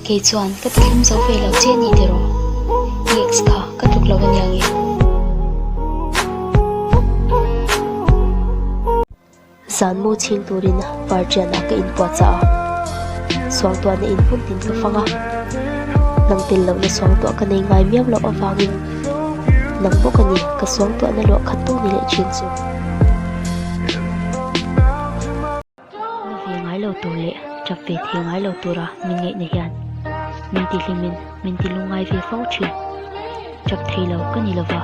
Kei chuan ka ti hlim zo ve lo che a ni tiraw? I ex kha ka tluk lo ania nge? Zan mu chhing turin Vartianah ka inpuahchah a, suangtuahna in hmun tin ka fang a, nang tel lohna suangtuah ka nei ngai miau loh avangin nang bawk a ni ka suangtuahna luah khat tu ni leh thin chu. Na ve ngai lo tur leh tap ve thei ngai lo tura min ngaihna hian min ti hlimin min ti lungngai ve fo thin. Tap thei lo ka ni lova,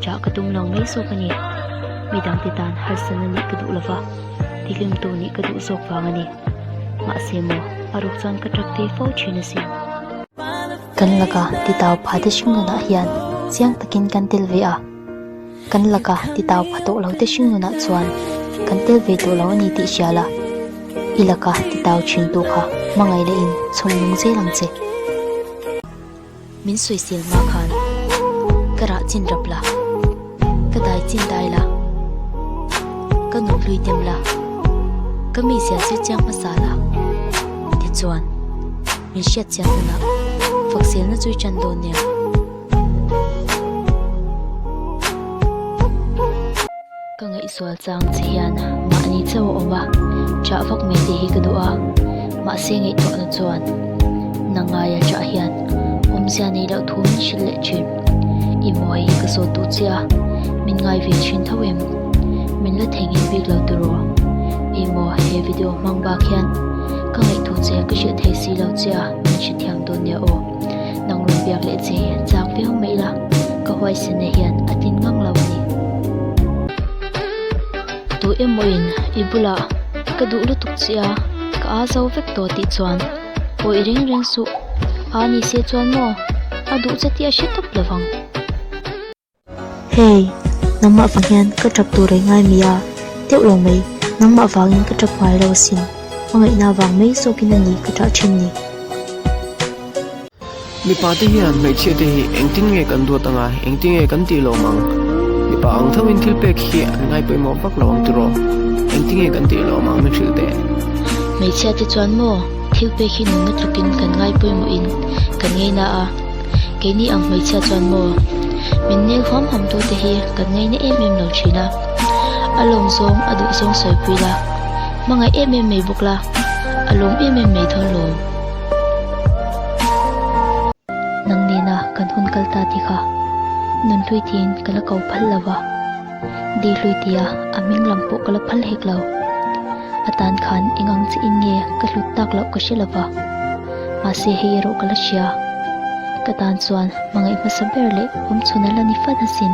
chah ka tum lo mai zawk a ni. Midangte tan harsatna nih ka duh lova, tihlimtu nih ka duh zawk vang a ni. Mahse maw, a ruk chuan ka tap ve fo thin asin. Kan laka titau pha te hringnunah hian chiang takin kan tel ve a. Kan laka titau pha tawh lo te hringnunah chuan kan tel ve tawh lo a ni tih hria la, i laka titau thintu kha hmangaih leh in chhung lung zel ang che. Min sawisel hma khan ka rah chin rap la, ka dai chin dai la, ka nun hlui tem la, ka mi zia zir chiang hmasa la. Tichuan, min hriat chian hunah fakselna chu i tan dawn nia. Ka ngaihzual chang che hian mahni chauh a awm a, chah vak mai te hi ka duh a, mahse ngaihtuahna chuan na ngaia chah hian awmzia nei loh thu min hrilh leh thin. I mawi hi ka zawt duh che a, min ngai ve thin tho em? Min la theihnghilh bik lo tiraw? Ih maw he video hmang bak hian ka ngaihtuah che ka hrilh thei si lo che a, min hrethiam dawn nia aw. Nang rawn biak leh che chak viau mai ila, ka huaisena hian a tin ngang lo a ni. Tu emawin i bulah ka duh lutuk che a, ka a zo vek tawh tih chuan awih reng reng suh. A ni se chuan maw a duh che tih a hre tawp lovang. Hey, nangmah vang hian ka tap tur reng ngai mi a, deuh lo mai, nangmah vangin ka tap ngai lo asin, hmangaihna vang mai zawkin a ni ka tah thin ni. Mipa te hian hmeichhia te hi engtin nge kan duat anga, engtin nge kan tih lawm ang? Mipa ang tho in thil pek hi an ngai pawimawh vak lo ang tiraw? Engtin nge kan tih lawm ang min hrilh teh? Hmeichhia te chuan maw thil pek hi nunna tlukin kan ngai pawimawh in kan ngaina a. Keini ang hmeichhia chuan maw? Min nel huam huam tu te hi kan ngaina em em lo thin a. A lawm zawng a duh zawng sawipui la, hmangaih em em mai bawk la, a lawm em em mai dawn lo. Nang nena kan hun kal ta ti kha nun hlui tiin ka la ko phal lo va, di hlui tia a hming lam pawh ka la phal hek lo. A tan khan eng ang chiah in nge ka hlut tak loh ka hre lo va. Mahse hei erawh ka la hria. Ka tan chuan hmangaih hmasa ber leh awmchhun a la ni fat asin.